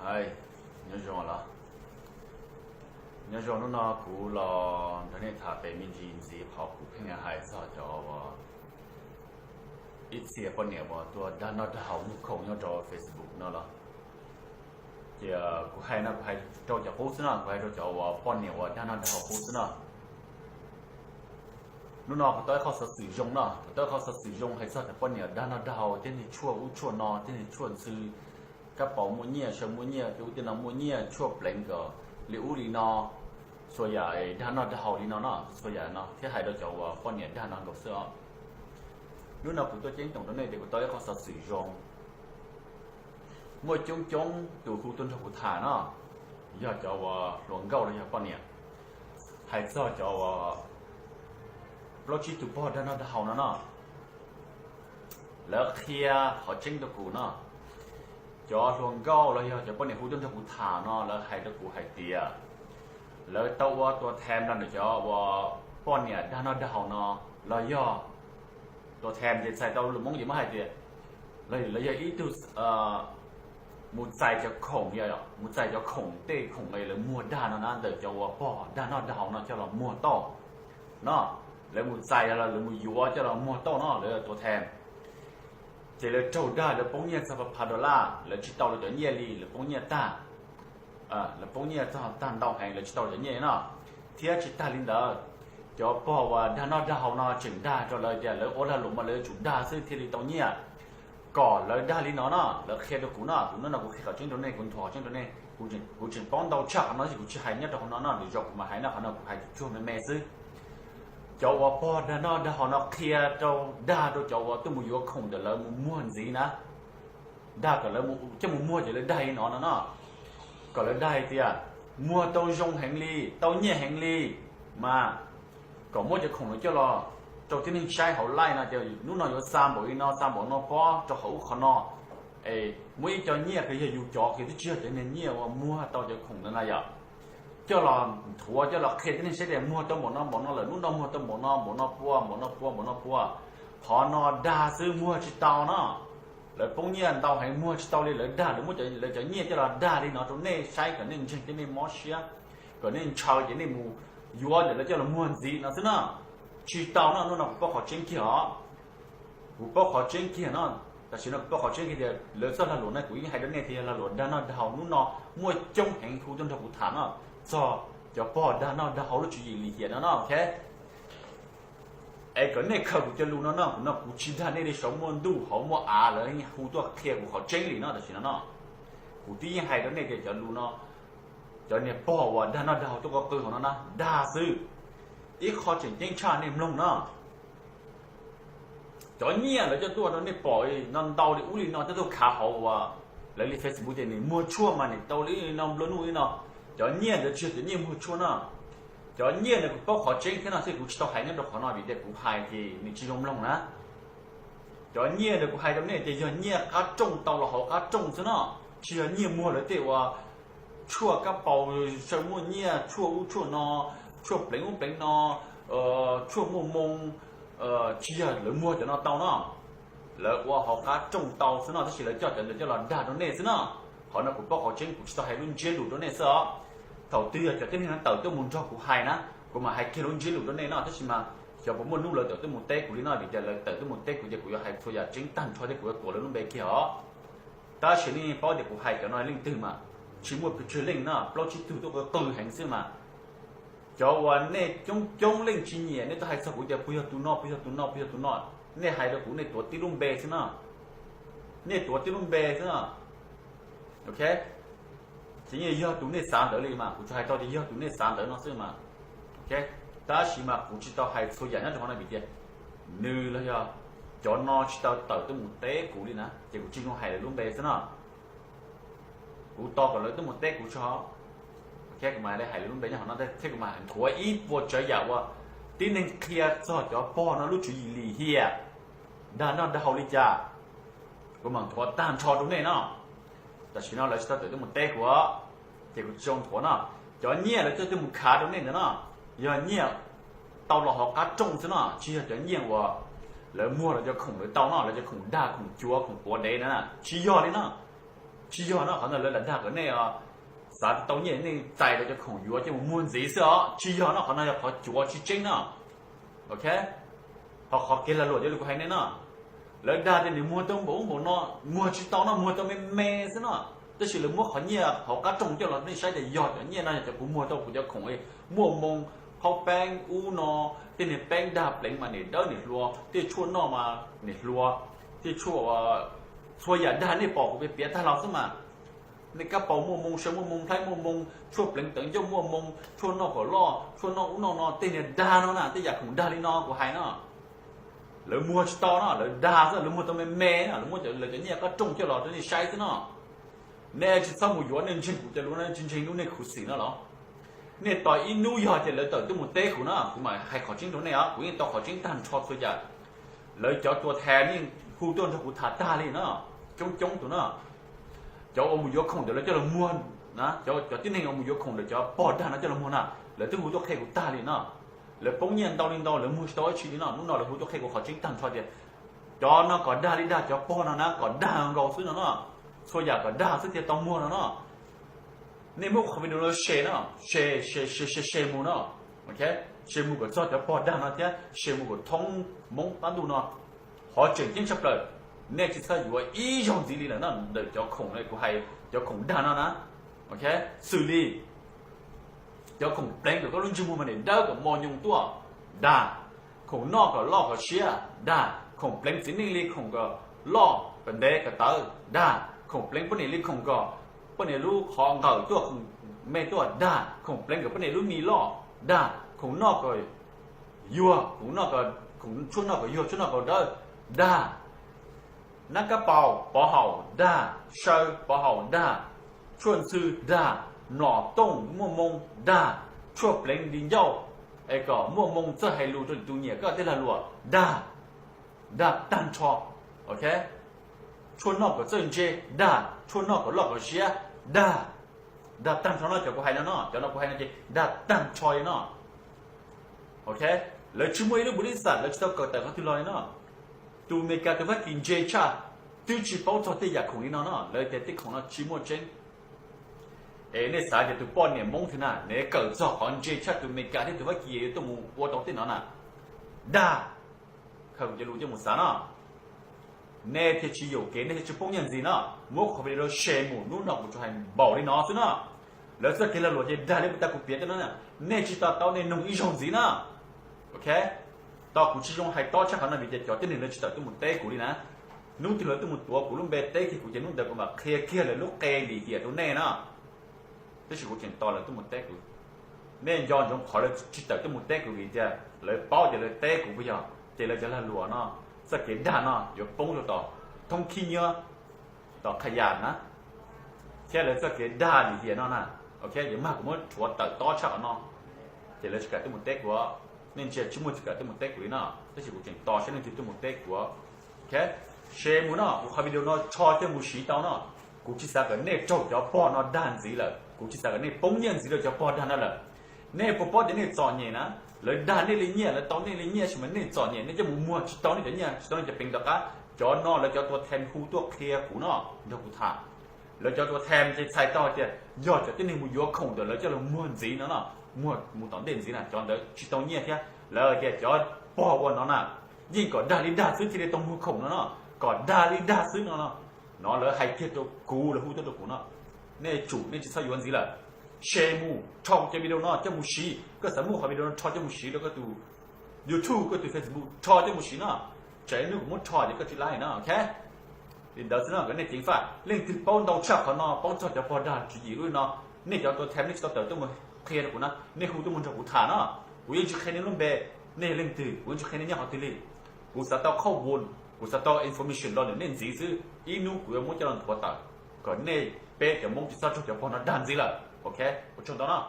Hais, nyob zoo los, nyob zoo, hnub no kuv los nrog nej tham pem me ntsis ntxiv qhov kuv pheej hais txog cov uas ib txhia poj niam uas tuaj dag noj dag haus muag khoom nyob rau Facebook no los. Ces kuv hais no kuv hais rau cov qub xwb no, kuv hais rau cov uas poj niam uas dag noj dag haus qub xwb no. Hnub no kuv tau ib qho xov xwm zoo no, kuv tau ib qho xov xwm zoo hais txog cov poj niam dag noj dag haus, tej neeg tshuaj ub tshuaj no, tej neeg tshuaj ntxhw, kab paus muaj nyiaj, saw muaj nyiaj, tej ub tej no muaj nyiaj, tshuaj pleev kom li ub li no, txhua yam dag noj dag haus li no no, txhua yam no thiab hais rau cov uas poj niam dag no nkaus xwb os. Hnub no kuv tuaj ceeb toom rau nej tias kuv tau ib qho xov xwm zoo. Muaj coob coob tus hu tuaj nrog kuv tham no, yog cov uas hluas nkauj los yog poj niam, hais txog cov uas plaub tsib tug pog dag noj dag haus no no, lawv qhia qhov tseeb rau kuv no. Cov hluas nkauj los yog cov poj niam hu tuaj nrog kuv tham no, lawv hais rau kuv hais tias lawv tau ua tua them los ntawm cov uas poj niam dag noj dag haus no, los yog tua them ces txhais tau lus Hmoob ces muab hais tias lawv yog ib tug mus txais cov khoom, mus txais cov khoom, tej khoom lawv muag dag no na, ntawm cov uas pog dag noj dag haus no coj los muag tau no. Lawv mus txais los lawv mus yuav coj los muag tau no, lawv tua them. Ces lawv raug dag, lawv poob nyiaj txog phav phav dollar, lawv tsis tau lawv cov nyiaj li, lawv poob nyiaj tag. Lawv poob nyiaj txog tag ntau heev, lawv tsis tau lawv cov nyiaj li no. Thiab tsis tag li ntawd, cov pog uas dag noj dag haus no tseem dag rau lawv tias lawv ua lag luam mas lawv yuav tsum dag xwb thiaj li tau nyiaj, kom lawv dag li no no, lawv qhia rau kuv no. Kuv hnub no kuv qhia qhov tseeb rau nej, kuv nthuav qhov tseeb rau nej. Kuv tseem paub ntau tshaj qhov no tab sis kuv tsis hais nyob rau qhov no no, lwm zaus kuv mam hais no, qhov no kuv hais tsuag me me xwb. Cov uas pog dag noj dag haus no qhia rau, dag rau cov uas tuaj mus yuav khoom ntawm lawv mus muag ntxiv na, dag kom lawv coj mus muag ces lawv dag li no no no, kom lawv dag hais tias muag tau zoo heev li, tau nyiaj heev li, mas kom muab cov khoom no coj los rau tib neeg saib hauv live no ces hnub no yuav xa npaum li no, xa npaum no pob rau qhov ub qhov no, es muab ib co nyiaj kws yog yus cov kws twb tsis yog cov niag nyiaj uas muag tau cov khoom ntawd na yom, coj los nthuav, coj los qhia tib neeg saib tias muag tau npaum no npaum no lawm, hnub no muag tau npaum no npaum no pua, npaum no pua, npaum no pua. Qhov no dag xwb, muag tsis tau no. Lawv poob nyiaj ntau heev, muag tsis tau li, lawv dag, lawv muab lawv cov nyiaj coj los dag li no rau nej saib kom nej ntseeg thiab nej mob siab, kom nej ntshaw ces nej mus yuav ntawm lawv coj los muag ntxiv no xwb na. Tsis tau no, hnub no kuv paub qhov tseeb kiag os. Kuv paub qhov tseeb kiag no. Tam sim no kuv paub qhov tseeb kiag tias lawv txoj lag luam no kuv yeej hais rau nej tias yog lag luam dag noj dag haus, hnub no muaj coob heev hu tuaj nrog kuv tham no, txog cov pog dag noj dag haus lub tswv yim lim hiam no no, ok. Es kom nej khaws kuv cov lus no no, kuv no kuv tsis dag nej li, saum muaj ntuj hauv muaj av lawv hu tuaj qhia kuv qhov tseeb li no tam sim no no. Kuv twb yeej hais rau nej tias cov lus no, cov niag pog uas dag noj dag haus tuaj qw qw hauv no na, dag xwb. Ib qho tseem ceeb tshaj nej mloog no, cov nyiaj lawv coj tuaj rau nej pom no ntau li ub li no, coj tuaj khav hauv uas lawv li Facebook tias nws muag tshuaj mas nws tau li no nplua nuj li no. Cov nyiaj ntawd tsis yog cov nyiaj muag tshuaj no. Cov nyiaj ntawd kuv paub qhov tseeb thiab no, thiab kuv tsis tau hais nyob rau qhov no vim tias kuv hais ces nws tsis zoo mloog na. Cov nyiaj ntawd kuv hais rau nej tias yog nyiaj qab rooj tau los hauv qab rooj xwb no, tsis yog nyiaj muag lawv tej uas tshuaj kab paus, saw muaj nyiaj, tshuaj ub tshuaj no, tshuaj pleev ub pleev no, tshuaj muaj moo, tsis yog lawv muag cov no tau no. Lawv ua hauv qab rooj tau xwb no, tab sis lawv coj cov ntawd coj los dag rau nej xwb no. Qhov no kuv paub qhov tseeb, kuv tsis tau hais lub ntsiab lus rau nej xwb os. Thaum twg yog cov tib neeg no tawm tuaj mus nrog kuv hais na, kuv mam hais kiag lub ntsiab lus rau nej no, tab sis mas xyov puas muaj hnub lawv tawm tuaj mus teb kuv li no, vim tias lawv tawm tuaj mus teb kuv ces kuv yuav hais txhua yam tseeb tag nrho thiab kuv yuav tuam lawv lub npe kiag os. Tab sis nej paub tias kuv hais cov no leej twg mas tsis muaj pes tsawg leej no, plaub tsib tug tuaj qw qw heev xwb mas. Cov uas nej coob coob leej tsis nyiam, nej tuaj hais txog kuv tias puas yog tus no, puas yog tus no, puas yog tus no, nej hais rau kuv, nej tuav tib lub npe xwb no. Nej tuav tib lub npe xwb no. Ok, ces yeej yog tus nej xav ntawd li mas, kuv tsuas hais tau tias yog tus nej xav ntawd no xwb mas. Ok, tab sis mas kuv tsis tau hais txhua yam nyob rau qhov no vim tias nws los yog cov no tsis tau tawm tuaj mus teb kuv li na, ces kuv tsis zoo hais lawv lub npe xwb no. Kuv tos kom lawv tuaj mus teb kuv tso. Ok, kuv mam li hais lawv lub npe nyob qhov no thiab kuv mam nthuav ib puas tsav yam uas tib neeg qhia txog cov pog no lub tswv yim lim hiam, dag noj dag haus li cas, kuv mam nthuav tag nrho rau nej no. Tam sim no lawv tsis tau tawm tuaj mus teb kuv, ces kuv tsis zoo nthuav no. Cov nyiaj lawv coj tuaj mus khav rau nej ntawd no, yog nyiaj tau los hauv qab rooj xwb no, tsis yog cov nyiaj uas lawv muag lawv cov khoom lawv tau no, lawv cov khoom dag, khoom cuav, khoom quav dev na, tsis yog li no. Tsis yog no, qhov ntawd lawv lam dag kom nej xav tau nyiaj nej txais rau cov khoom yuav coj mus muag ntxiv xwb os. Tsis yog no, qhov no yog qhov cuav tsis tseeb no. Ok, ho qhov kev lag luam cov lus kuv hais nej no, lawv dag tias nws muag tau npaum ub npaum no, muag tsis tau no, muag tau me me xwb no. Tab sis lawv muab qhov nyiaj hauv qab rooj coj los nej saib tias yog cov nyiaj no yog cov kuv muag tau kuv cov khoom, muaj moo, qhaub peeb ub no, tej niag peeb dag pleev mas niam dawb niam hluas, tej tshuaj noj mas niam hluas, tej tshuaj, txhua yam dag nej pom kuv piav piav tag los xwb mas. Nej kab paus muaj moo, saw muaj moo, nplhaib muaj moo, tshuaj pleev tawv ncauj muaj moo, tshuaj noj kom loj, tshuaj noj ub noj no, tej niag dag no na, tej yam khoom dag li no kuv hais no. Lawv muag tsis tau no, lawv dag xwb, lawv muag tau me me no, lawv muab lawv cov nyiaj qab rooj coj los rau nej saib xwb no. Nej tsis txhob mus yuav, nej ntseeg kuv cov lus no, tsis ntseeg lub nej khuv xim no los? Nej tos ib hnub yog tias lawv tawm tuaj mus teb kuv no, kuv mam hais qhov tseeb rau nej os. Kuv yeej tau qhov tseeb tag nrho txhua yam. Lawv cov tua thas yeej hu tuaj nrog kuv tham tag li no, coob coob tus no. Cov uas mus yuav khoom ntawm lawv coj los muag na, cov tib neeg uas mus yuav khoom ntawm cov pog dag no coj los muag na, lawv twb hu tuaj qhia kuv tag li no. Lawv poob nyiaj ntau li ntau, lawv muag tsis tau dab tsi li no. Hnub no lawv hu tuaj qhia kuv qhov tseeb tag nrho tias cov no kom dag li dag, cov pog no na kom dag nkaus xwb no no. Txhua yam kom dag xwb thiaj tau muag no no. Nej muab qhov video no share no, share, share, share mus no. Ok, share mus kom txog cov pog dag no thiab share mus kom thoob Hmoob qab ntuj no. Qhov tseem ceeb tshaj plaws, nej tsis txhob yuav ib zaug ntxiv li lawm no, ntawm cov khoom kuv hais, cov khoom dag no na. Ok, xws li cov khoom pleev kom koj lub ntsej muag mas niam dawb kom mos nyoos tuaj, dag. Khoom noj kom loj kom siab, dag. Khoom pleev txiv neej li khoom kom loj kom ntev kom tawv, dag. Khoom pleev poj niam li khoom kom poj niam lub qhov nqawm tuaj, khoom me tuaj, dag. Khoom pleev kom poj niam lub mis loj, dag. Khoom noj kom yuag, khoom noj kom, khoom tshuaj noj kom yuag, tshuaj noj kom dawb, dag. Nab kab paus pov haum, dag. Saw pov haum, dag. Tshuaj ntxhw, dag. Mlom tooj muaj moo, dag. Tshuaj pleev li ncauj es kom muaj moo txawj hais lus rau tus nyiam koj tej lag luam, dag. Dag tag nrho. Ok, tshuaj noj kom txawj ntse, dag. Tshuaj noj kom loj kom siab, dag. Dag tag nrho no, cov kuv hais no no, cov no kuv hais no ces dag tag nrho li no. Ok, lawv tsis muaj ib lub npus li xam, lawv tsis tau kawm tawm qhov twg los li no. Tus Amelikas tus Fab Kis ntse tshaj, twb tsis paub txog tej yam khoom li no no, lawv tias tej khoom no tsis muaj tseeb. Es nej xav tias tus poj niam Hmoob twg na nws kawm txog qhov ntse tshaj tus Amelikas thiab tus Fab Kis yuav tuaj mus ua tau tej no na? Dag, khaws kuv cov lus coj mus xav no, nej thiaj tsis yuam kev, nej thiaj tsis poob nyiaj ntxiv no. Muab qhov video share mus, hnub no kuv tsuas hais npaum li no xwb no. Lawv txoj kev lag luam ces dag li puas tag kuv piav tej no na. Nej tsis to taub nej noog ib zaug ntxiv na. Ok, tos kuv tsis zoo hais tob tshaj qhov no vim tias cov tib neeg lawv tsis tawm tuaj mus teb kuv li na. Hnub twg lawv tuaj mus tuav kuv lub npe teb kiag kuv ces hnub ntawd kuv mam qhia kiag lawv lub qe lim hiam rau nej na. Tab sis kuv tseem tos lawv tuaj mus teb kuv. Nej nco ntsoov qhov lawv tsis tawm tuaj mus teb kuv vim tias lawv paub tias lawv teb kuv puas yog, ces lawv cov lag luam no, txoj kev dag no yuav poob rau tom thoob khib nyiab, tom qhab yas na, thiab lawv txoj kev dag lim hiam no na. Ok, yuav mag kuv muab rhuav tawm tob tshaj qhov no, ces lawv tsis kam tuaj mus teb kuv. Nej ntsia tsis muaj tsis kam tuaj mus teb kuv li no, tab sis kuv tseem tos saib leej twg tuaj mus teb kuv. Ok, share mus no, kuv qhov video no rho coj mus siv tau no. Kuv tsis xav kom nej raug cov pog no dag ntxiv lawm, kuv tsis xav kom nej poob nyiaj ntxiv rau cov pog dag no lawm. Nej puas paub tias nej txom nyem na? Lawv dag nej li nyiaj, lawv tau nej li nyiaj tab sis mas nej txom nyem, nej coj mus muag tsis tau nej cov nyiaj, tsis tau nej cov peev tom qab. Cov no lawv cov tua them hu tuaj qhia kuv no, nrog kuv tham. Lawv cov tua them ces txhais tau hais tias yog cov tib neeg mus yuav khoom ntawm lawv coj los muag ntxiv no no, muag mus tom ntej ntxiv na, cov ntawd tsis tau nyiaj thiab. Lawv tias cov pog ua no na, yeej kom dag li dag xwb thiaj li tau muag khoom no no, kom dag li dag xwb no no. No lawv hais kiag rau kuv, lawv hu tuaj rau kuv no. Nej tsum, nej tsis txhob yuav ntxiv lawm. Share mus, rho kuv cov video no coj mus siv, koj xav muab qhov video no rho coj mus siv rau koj tus YouTube, koj tus Facebook, rho coj mus siv no. Tsam ib hnub kuv muab rho ces koj tsis laib no, ok? Li ntawd xwb no kom nej ceev faj. Leej twg paub ntau tshaj qhov no, paub txog cov pog dag tswv yim lub no, nej cov tua them nej tsis tau tawm tuaj mus qhia rau kuv na, nej hu tuaj mus nrog kuv tham no. Kuv yeej tsis qhia nej lub npe, nej yog leej twg, kuv yeej tsis qhia nej nyob qhov twg li. Kuv xav tau khauj vun, kuv xav tau information los ntawm nej ntxiv xwb, ib hnub kuv yuav muab coj los nthuav tawm kom nej peb cov Hmoob tsis txhob raug cov pog no dag ntxiv lawm, ok? Ua tsaug ntau no.